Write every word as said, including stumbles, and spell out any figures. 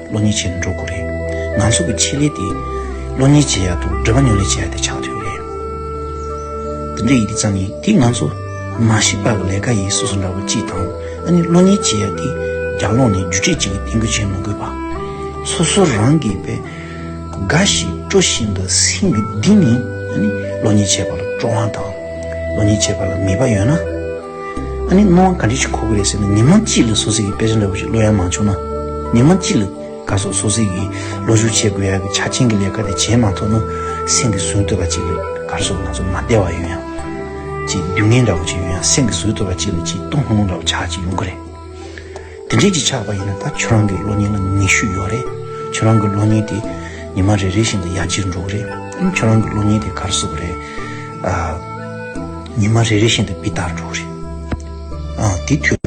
གློག་བརྙན་བྱས་ནས་འགྲོ་དགོས་རེད། ང་ཚོ་གི་ཆེད་ལས་དེ་གློག་བརྙན་བྱེད་ཡ་དང་སྒྲུབ་པ་ཉམས་ལེན་བྱེད་ཡ་དེ་ཆགས་ཐུབ་རེད། དེ་འདྲ་ཡིན་དུས་ཙང་ནི་དེ་ང་ཚོ་མ་ཤི་པ་གི་ལས་ཀ་ཡིན་སོ་སོ་འདྲ་བོ་གཅིག་དང་། ཨ་ནི་གློག་བརྙན་བྱེད་ཡ་དེ་རྒྱབ་ལོགས་ནས་བརྒྱུད་སྤྲོད་ཅིག་གི་སྟེང་གི་བྱེད་མི་དགོས་པ། སོ་སོ་རང་གིས་པས་དགའ་ཞིང་སྤྲོ་བཞིན་དུ་སེམས་ཀྱི་གཏིང་ནས་ཨ་ནི་གློག་བརྙན་བྱེད་པ་ལ་སྤྲོ་བ་དང་། གློག་བརྙན་བྱེད་པ་ལ་མོས་པ་ཡོད་ན། ཨ་ནི་སྣང་བ་ག་འདྲ་ཞིག་འཁོར་གི་རེད་ཟེར་ན། ཉི་མ་གཅིག་ལ་སོ་སོ་གི་དཔེ་ཆ་འདྲ་བོ་ཞིག་ཀློག་ཡ་མ་བྱུང་ན། ཉི་མ་གཅིག་ལ་ག་སོ་སོ་སོ་གི་སློབ་སྦྱོང་བྱེད་དགོས་ཡ་གི་ཆ་རྐྱེན་གྱི་ལས་ཀ་དེ་བྱེད་མ་ཐུབ་ན། སེམས་ཀྱི་ཟུངས་བསྟོད་པ་གཅིག་ལ་ག་རེ་ཟེར། ང་ཚོ་མ་བདེ་བ་ཡོང་ཡ། ཅིག་སྡུག་བསྔལ་འདྲ་བོ་ཅིག་ཡོང་ཡ། སེམས་ཀྱི་ཟུངས་བསྟོད་པ་གཅིག་ལ་ཅིག་སྟོང་ལྷུང་ལྷུང་འདྲ་བོ་ཆགས་ཅིག་ཡོང་གི་རེད། དེ་འདྲས་ཅིག་ཆགས་པ་ཡིན་ན། ད་ཁྱོད་རང་གི་གློག་བརྙན་ལ་ནུས་ཤུགས་ཡོད་རེད། ཁྱོད་རང་གི་གློག་བརྙན་དེ་ཉི་མ་རེ་རེ་བཞིན་དུ་ཡར་རྒྱས་འགྲོ་གི་རེད། ཨ་ནི་ཁྱོད་རང་གི་གློག་བརྙན་དེ་ག་རེ་ཟེར་དགོས་རེད། ཨ། ཉི་མ་རེ་རེ་བཞིན་དུ་སྤུས་དག་འགྲོ་གི་རེད། ཨ། དེ་དུས་